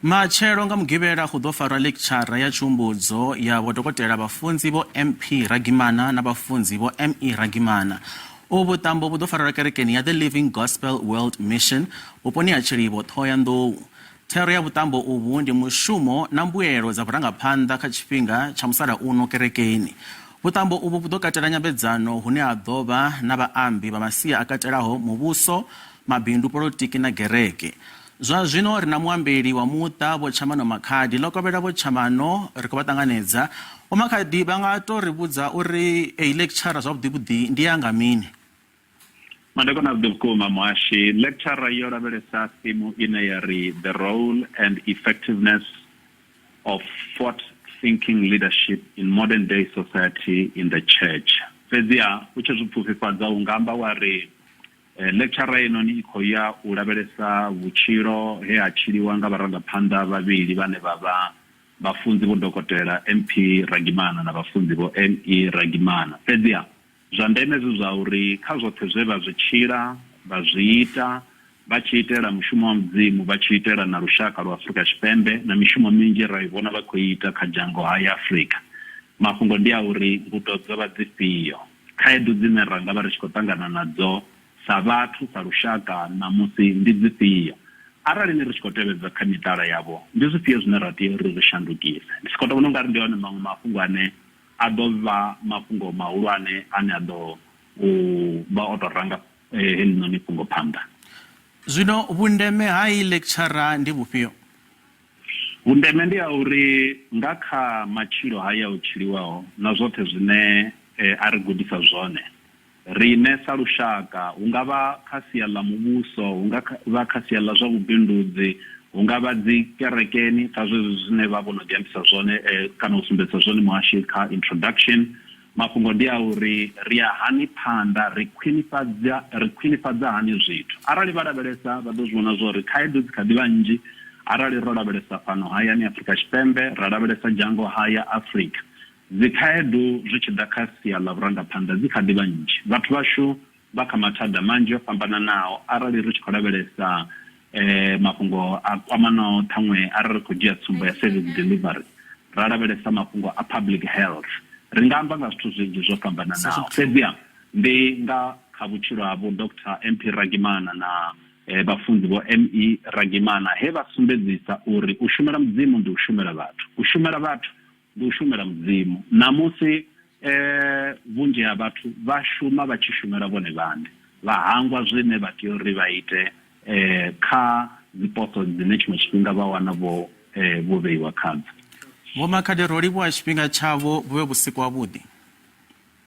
Matshelo nga Mugivhela hu ḓo farwa ḽekitshara ya tshihumbudzo ya Vho Dokotela Vhafunzi Vho MP Ragimana na Vhafunzi Vho ME Ragimana. Uvhu vhuṱambo vhu ḓo farelwa kerekeni ya The Living Gospel World Mission vhuponi ha Tshilivho, Ṱhohoyanḓou. Thero ya vhuṱambo uvhu ndi mushumo na mbuelo dza vhurangaphanḓa kha tshifhinga tsha musalauno kerekeni. Vhuṱambo uvhu vhu ḓo katela nyambedzano hune ha ḓo vha na vhaambi vha masia a katelaho muvhuso, mabindu, polotiki na gereke. Zwa zwino ri na muambeli wa muṱa Vho Tshamano Makhadi. Ḽo kovhela Vho Tshamano, ri khou vha ṱanganedza. Vho Makhadi vha nga tou ri vhudza uri eyi lecture zwavhuḓi vhuḓi ndi ya nga mini? Madekwana avhuḓi vhukuma muhashi. Lecture yo lavhelesa thimu ine ya ri The Role and Effectiveness of Forward Thinking Leadership in Modern Day Society in the Church. Fhedziha u tshi zwi pfufhifhadza u nga amba wa ri Lecture heinoni i khou ya u lavhelesa vhutshilo he ha tshiliwa nga vharangaphanḓa vhavhili vhane vha vha Vhafunzi Vho Dokotela MP Ragimana na Vhafunzi Vho ME Ragimana. Fhedziha, zwa ndeme zwi zwa uri kha zwoṱhe zwe vha zwi tshila, vha zwi ita, vha tshi itela mushumo wa Mudzimu, vha tshi itela na lushaka lwa Afrika Tshipembe na mishumo minzhi ye ra i vhona vha khou i ita kha dzhango haya Afrika. Mafhungo ndi a uri ngudo dzo vha dzifhio? Khaedu dzine ra nga vha ri tshi khou ṱangana nadzo sa vhathu, sa lushaka ṋamusi ndi dzifhio? Arali ni ri tshi khou tevhedza kha miṱala yavho, ndi zwifhio zwine ra tea uri ri shandukise? Ndi sokou tou vhona u nga ri ndi one maṅwe mafhungo ane a ḓo vha mafhungo mahulwane ane a ḓo u vha o tou ranga heḽinoni fhungo phanḓa. Zwino vhundeme ha iyi ḽekitshara ndi vhufhio? Vhundeme ndi ha uri nga kha matshilo haya o tshiliwaho na zwoṱhe zwine a ri gudisa zwone, riṋe sa lushaka, hu nga vha kha sia ḽa muvhuso, hu nga vha kha sia ḽa zwa vhubindudzi, hu nga vha dzi kerekeni sa zwezwi zwine vha vho no ḓi ambisa zwone kana u sumbedzisa zwone muhashi kha introduction, Mafhungo ndi a uri ri ya hani phanḓa, ri khwinifhadza, ri khwinifhadza hani zwithu. Arali vha lavhelesa vha ḓo zwi vhona zwa uri khaedu dzi kha ḓi vha nnzhi arali ro lavhelesa fhano hayani Afrika Tshipembe, ra lavhelesa dzhango haya Afrika. Dzikhaedu zwi tshi ḓa kha sia ḽa vhurangaphanḓa dzi kha ḓi vha nnzhi. Vhathu vhashu vha kha mathada manzhi o fhambananaho arali ri tshi khou lavhelesa mafhungo a kwamanaho ṱhaṅwe arali ri khou dzhia tsumbo ya service delivery, ra lavhelesa mafhungo a public health, ri nga amba nga zwithu zwinzhi zwo fhambananaho. Fhedziha ndi nga kha vhutshilo ha Vho Doctor MP Ragimana na vhafunzi Vho ME Ragimana he vha sumbedzisa uri u shumela Mudzimu ndi u shumela vhathu, u shumela vhathu Ndi u shumela Mudzimu. Ṋamusi vhunzhi ha vhathu vha shuma vha tshi shumela vhone vhaṋe, vha hangwa zwine vha tea uri vha ite kha dziposo dzine tshiṅwe tshifhinga vha wana vho vho vheiwa khadzo. Vho Makhadi, ro livhuwa tshifhinga tshavho, vhu vhe vhusiku havhuḓi.